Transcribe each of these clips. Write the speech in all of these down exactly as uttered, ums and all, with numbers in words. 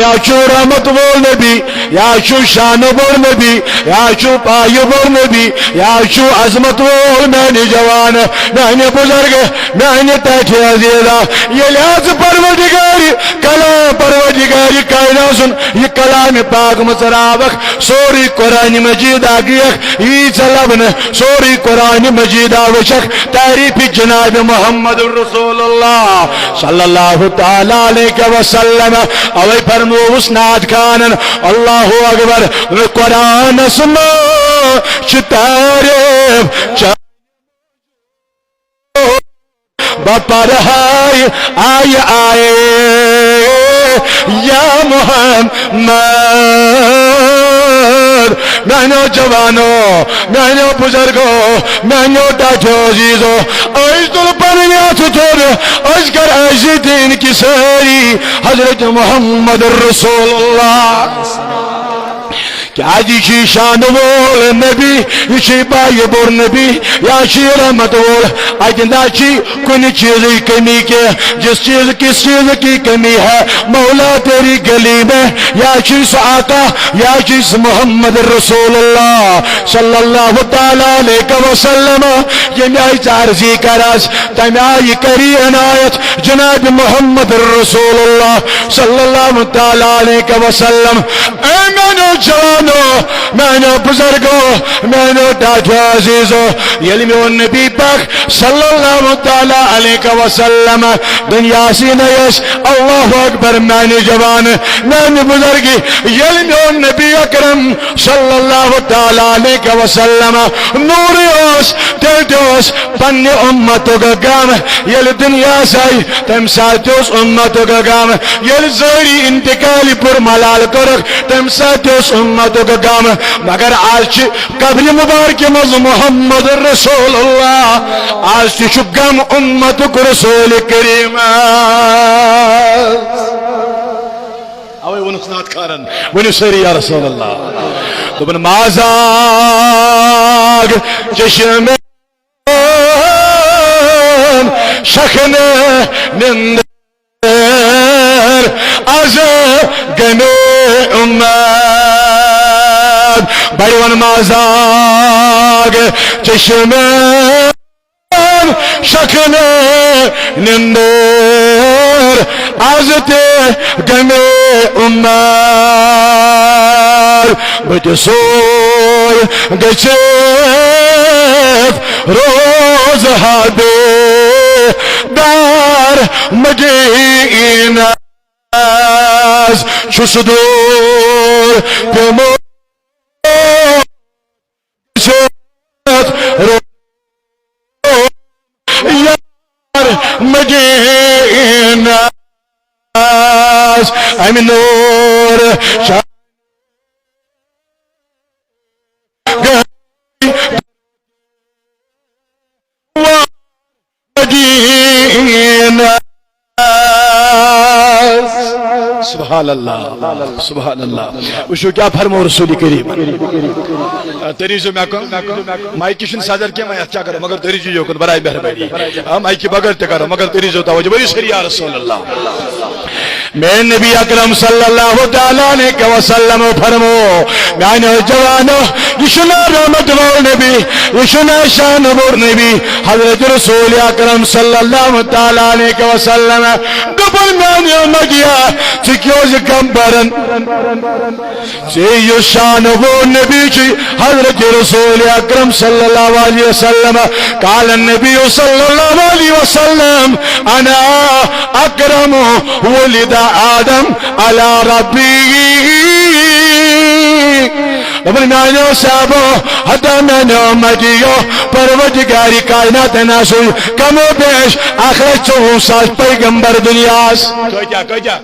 یا چھُ رحمت وول نبی، یا چھُ شان وول نبی، یا چھُ پایہِ وول نبی، یا چھُ عظمت وول میانہِ جوان، میانہِ بزرگ، میانہِ ٹاٹھہِ عزیزا۔ ییٚلہِ حض پروردگار کلام، پروردگار کائنات سُنٛد یہِ کلام پاک مژراوکھ، سورُے قرآن مجید آگیکھ، ییٖژاہ لبنہٕ، سورُے قرآن مجید آوچکھ، تعریف جناب محمد رسول اللہ صلی اللہ تعالی علیہ وسلم۔ اوے فرمووُس نعت خانن، اللہ اکبر، قرآنس منٛز چھِ تعریف چا-، بہ پرہاے آیہِ آیہِ یا محمد۔ میانیو جوانو، میانیو بزرگو، میانیو ٹاٹھیو عزیزو، أسۍ تُل پنٕنۍ اَتھٕ تھوٚد، أسۍ کر اَسہِ دین کی سٲری حضرت محمد رسول اللہ۔ کیازِ یہِ چھُ شان وول نبی، یہِ چھُ پایہِ بور نبی، یا چھُ رحمت وول۔ اَتہِ نہ چھُ کُنہِ چیزٕچ کمی کینٛہہ۔ جس چیز، کس چیز کی کمی ہے مولا تیری گلی میں، یا چھُ سُہ آقا، یا چھُ سُہ محمد رسول اللہ صلی اللہ تعالی علیہ وسلم۔ ییٚمہِ آیہِ ژٕ عرضی کرس، تمہِ آیہِ کری عنایت جناب محمد رسول اللہ صلی اللہ تعالی علیہ وسلم۔ اے میانیو جوانو، میانیو بزرگو، میانیو ٹاٹھیو عزیزو، ییٚلہِ میون نبی پاک صلی اللہ تعالی علیہ وسلم دنیاہس نہ ٲسۍ، اللہ اکبر، میانہِ جوان، میانہِ بزرگی، ییٚلہِ میون نبی اکرم صلی اللہ تعالی علیہ وسلم نوٗرٕے اوس، تیٚلہِ تہِ اوس پننہِ اُمتُک غم۔ ییٚلہِ دُنیاہس آیہِ، تمہِ ساتہٕ تہِ اوس اُمتُک غم۔ ییٚلہِ ظٲہری انتقالہِ پوٚر ملال کوٚرُکھ، تمہِ ساتہٕ تہِ اوس اُمتُک غم۔ مگر آز چھِ قبرِ مبارکہِ منٛز محمد رسول اللہ۔ آز تہِ چھُ غم اُمتُک رسول کریٖمس۔ اوے ووٚنُکھ نعت خانن، ؤنِو سٲری یا رسول اللہ۔ دوٚپُن، مازاگ چشمِ شخنہٕ نِندٕر از غمِ اُمت۔ بڑِ وَن مازاگ چشمِ شخنہٕ نِندٕر از تہِ غمِ اُمت۔ بہٕ تہِ سوے گٔژھِتھ روزٕ ہا بیدار مدینس۔ چھُس دوٗر پیوٚمُت گٔژھِتھ روزٕ یار مدینس۔ امہِ نوٗر شاہ مدینہ۔ سبحان اللہ، سبحان اللہ۔ وٕچھِو کیٛاہ فرموو رسول کریم۔ آ، تُہۍ نیٖزیو مےٚ کُن۔ مایکہِ چھُنہٕ صدر کینٛہہ، وۄنۍ اَتھ کیٛاہ کَرو، مگر تُہۍ نیٖزیو یوکُن برائے مہربٲنی۔ آ، مایکہِ بغٲر تہِ کَرو، مگر تُہۍ نیٖزیو توجہ۔ ؤنِو سٲری یا رسول اللہ۔ میٲنۍ نبی اکرم صلی اللہ تعالیٰ علیہ وسلم فرمو، میانیو جوانو، یہِ چھُنہٕ رحمت وول نبی، یہِ چھُنہٕ شان وول نبی، حضرت رسول اکرم صلی اللہ تعالیٰ علیہ وسلم۔ دوٚپُن، میانیو مدیا، ژٕ کیٛازِ غم برن؟ ژےٚ یُس شان وول نبی چھُے، حضرت رسول اکرم صلی اللہ علیہ وسلم، قال النبی صلی اللہ علیہ وسلم، انا اکرم ولد آدم علی ربی۔ دوٚپُن، میانیو صحابو، حتیٰ میانیو امتیو، پروردگار کائنات نہ سوز کم و بیش اکھ لچھ ژوٚوُہ ساس پیغمبر دنیاہس۔ کۭتیاہ، کۭتیاہ؟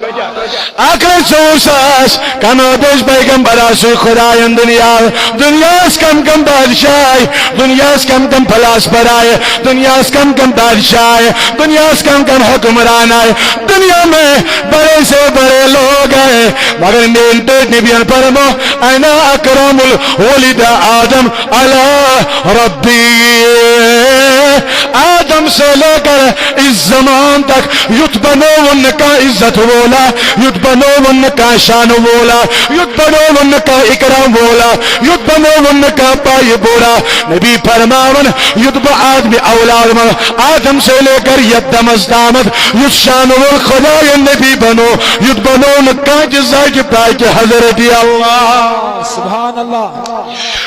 اکھ لچھ ژوٚوُہ ساس کم و بیش پیغمبر آسوٕے خداین دنیا، دنیاہس کم کم بادشاہ، دنیاہس کم کم فلاسفر آیہِ، دنیاہس کم کم بادشاہ آیہِ، دنیاہس کم کم حکمران آیہِ، دنیا میں بڑے سے بڑے لوگ آئے، مگر میٲنۍ ٹٲٹھۍ نبین فرمو، انا اکرم ولد آدم علی ربی۔ آدم سے لے کر اس زمان تک یُتھ بنووُن نہٕ کانٛہہ عزت وولا، یُتھ بنووُن نہٕ کانٛہہ شان وولا، یُتھ بنووُن نہٕ کانٛہہ اکرام وولا، یُتھ بنووُن نہٕ کانٛہہ پایہِ بولا۔ نبی فرماوان، یُتھ بہٕ آدمِ اولاد منٛز آدم سے لے کر یتھ دمس تامتھ یُتھ شان وول خدایَن نبی بنو، یُتھ بنوو نہٕ کانٛہہ تہِ ذاتِ پاکہِ حضرت اللہ۔ سبحان اللہ۔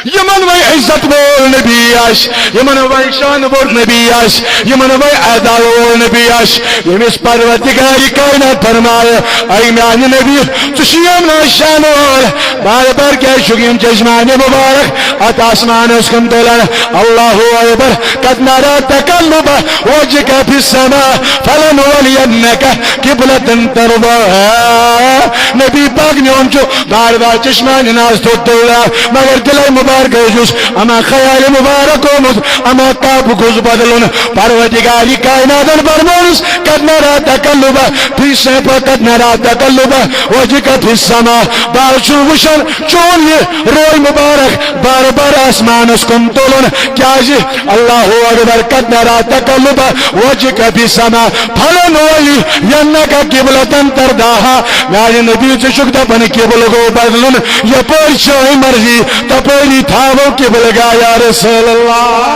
یمن وۄنۍ عزت وول نبی آسہِ، یمن وۄنۍ شان وول نبی آسہِ، یمن وۄنۍ اعزاز وول نبی آسہِ، ییٚمِس پروردگارِ کائنات فرمایہِ، اے میانہِ نبی، ژٕ چھُ یِم نا شان وول، بار بار کیازِ چھُکھ یِم چشمانِ مبارک اتھ آسمانس کُن تُلان؟ اللہ اکبر، قد نرى تقلب وجهك في السماء فلنولينك قبلة ترضاها۔ نبی پاک میون چھُ بار بار چشمانِ ناز تھوٚد تُلان، مگر دِلے مبارک اوسُس اما خیالِ مبارک آمُت، اما تاپہٕ گوٚژھ بدلُن۔ پروردگارِ کائناتن فرمونس، قد نرى تقلب في السماء، قد نرى تقلب وجهك في السماء۔ بہٕ حظ چھُس وٕچھان چون یہِ روے مبارک بار بار آسمانس کُن تُلُن۔ کیازِ؟ اللہ اکبر، قد نرى تقلب وجهك في السماء فلنولينك قبلة ترضاها۔ میانہِ نبی، ژٕ چھُکھ دپان قبلہٕ گوٚو بدلُن، یپٲرۍ چٲنۍ مرضی، تپٲری تھاوو قبلہٕ گاہ یا رسول اللہ۔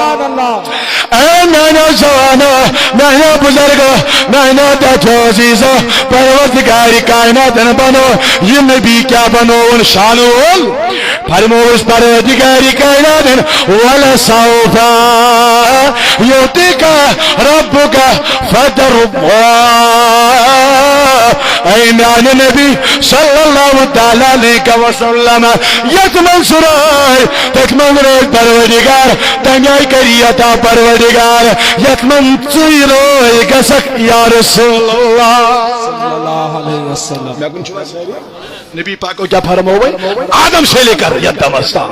اے میانیو جوانو، میانیو بزرگو، میانیو ٹاٹھیو عزیزو، پروردگارِ کائناتن بنو یہِ نبی کیاہ بنووُن شان وول؟ فرمووُس پروردگارِ کائناتن، ولسوف يعطيك ربك فترضى۔ اے میانہِ نبی صلی اللہ تعالیٰ علیہ وسلم، یتھ منٛز سُہ روے، تتھ منٛز روے پروردگار، تمہِ آیہِ کری عطا پروردگار، یتھ منٛز ژٕے روے گژھکھ یا رسول اللہ۔ صلی اللہ علیہ وسلم۔ مےٚ کُن چھُوا سٲری؟ نبی پاکو کیٛاہ فرمووے؟ آدم سے لے کر یتھ دمس تام۔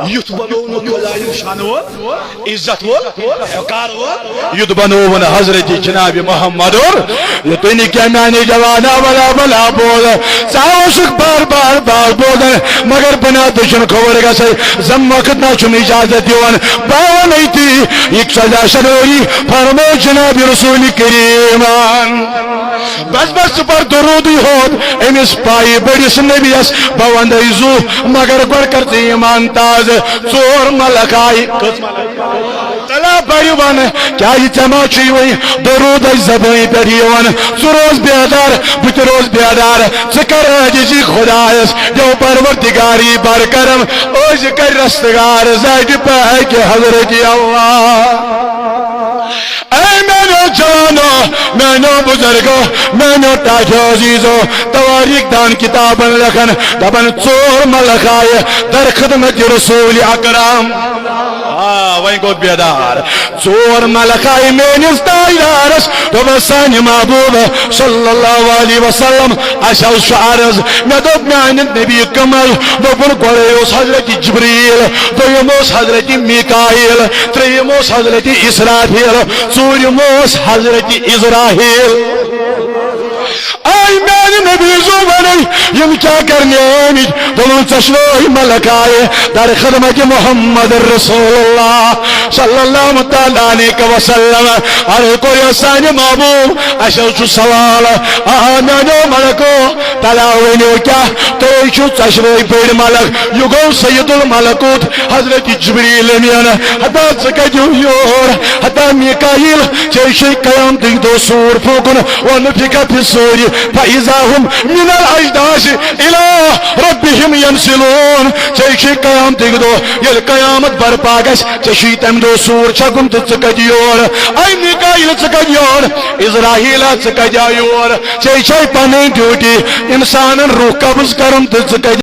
یُتھ بنوونُکھ خدایو شان وول، عزت وول، وقار وول۔ یُتھ بنووُن حضرت جناب محمد اور۔ یہِ تُہۍ نہٕ کینٛہہ میانہِ جوانا ولا بلا بول۔ ژٕ اوسُکھ بار بار بار بولان، مگر بنا تہِ چھُنہٕ خبر گژھے۔ زم وقت نہ چھُم اجازت دِوان۔ بہٕ وَنَے تی، یہِ سزا شنوری فرمو جناب رسول کریمن۔ بس بس، ژٕ پر درودٕے ہوت أمِس پایہِ بٔڑِس نبیَس۔ بہٕ وَنَے زُو، مگر گۄڈٕ کر ژٕ ایمان تازٕ۔ ژور ملک آیہِ۔ کٔژ ملک؟ تلا بری ون، کیا یہ جمع چھ وی درود زبان پر یوان؟ ژٕ روز بیدار، بہٕ تہِ روز بیدار۔ ژٕ کر عاجزی خدایس، دیو پروردگاری بر کرم، عٲجزی کر رستگار ذاتِ پاک حضرت اللہ۔ اے میانیو جوانو، میانیو بزرگو، میانیو ٹاٹھیو عزیزو، توٲریٖخ دان کتابن لیکھن، دپان ژور ملک آیہِ در خدمت رسول اکرم۔ آ، وۄنۍ گوٚو بیدار۔ ژور ملک آیہِ میٲنِس تاجدارس، دوٚپُن، سانہِ محبوب صلی اللہ علیہ وسلم، اسہِ حظ چھُ عرض۔ مےٚ دوٚپ، میانہِ نبی کم حظ؟ دوٚپُن، گۄڈے اوس حضرت جبریل، دوٚیِم اوس حضرت میکائیل، ترٛیٚیِم اوس حضرت اسرافیل، ژوٗرِم اوس حضرت عزرائیل۔ آے میانہِ نبی زُو وَنَے، یِم کیٛاہ کرنہِ آمٕتۍ؟ دوٚپُن، ژۄشوَے ملک آیہِ در خدمت محمد رسول اللہ صلی اللہ تعالیٰ علیہ وسلم۔ عرض کوٚر، یا سانہِ محبوب، اَسہِ حظ چھُ سوال۔ آ میانیو ملکو، تلا ؤنِو کیٛاہ؟ تُہۍ چھِو ژۄشوَے بٔڑۍ ملک۔ یہِ گوٚو سید الملکوت حضرت جبریل امین۔ ہتا ژٕ کتہِ یور؟ ہتا میکائیل، ژےٚ چھُے قیامتٕکۍ دۄہ سوٗر پھوٗکُن، ونفخ فی الصور فاذا هم من الاجداث الی ربهم ینسلون۔ ژےٚ چھُے قیامتٕکۍ دۄہ، ییٚلہِ قیامت برپا گژھِ، ژےٚ چھُے تمہِ دۄہ سوٗر چھکُن تہٕ ژٕ کتہِ یور؟ اے میکائیل، ژٕ کتہِ یور؟ عزرائیل، ژٕ کتہِ آو یور؟ ژےٚ چھے پنٕنۍ ڈیوٹی انسانن روح قبض کرُن تہٕ ژٕ کتہِ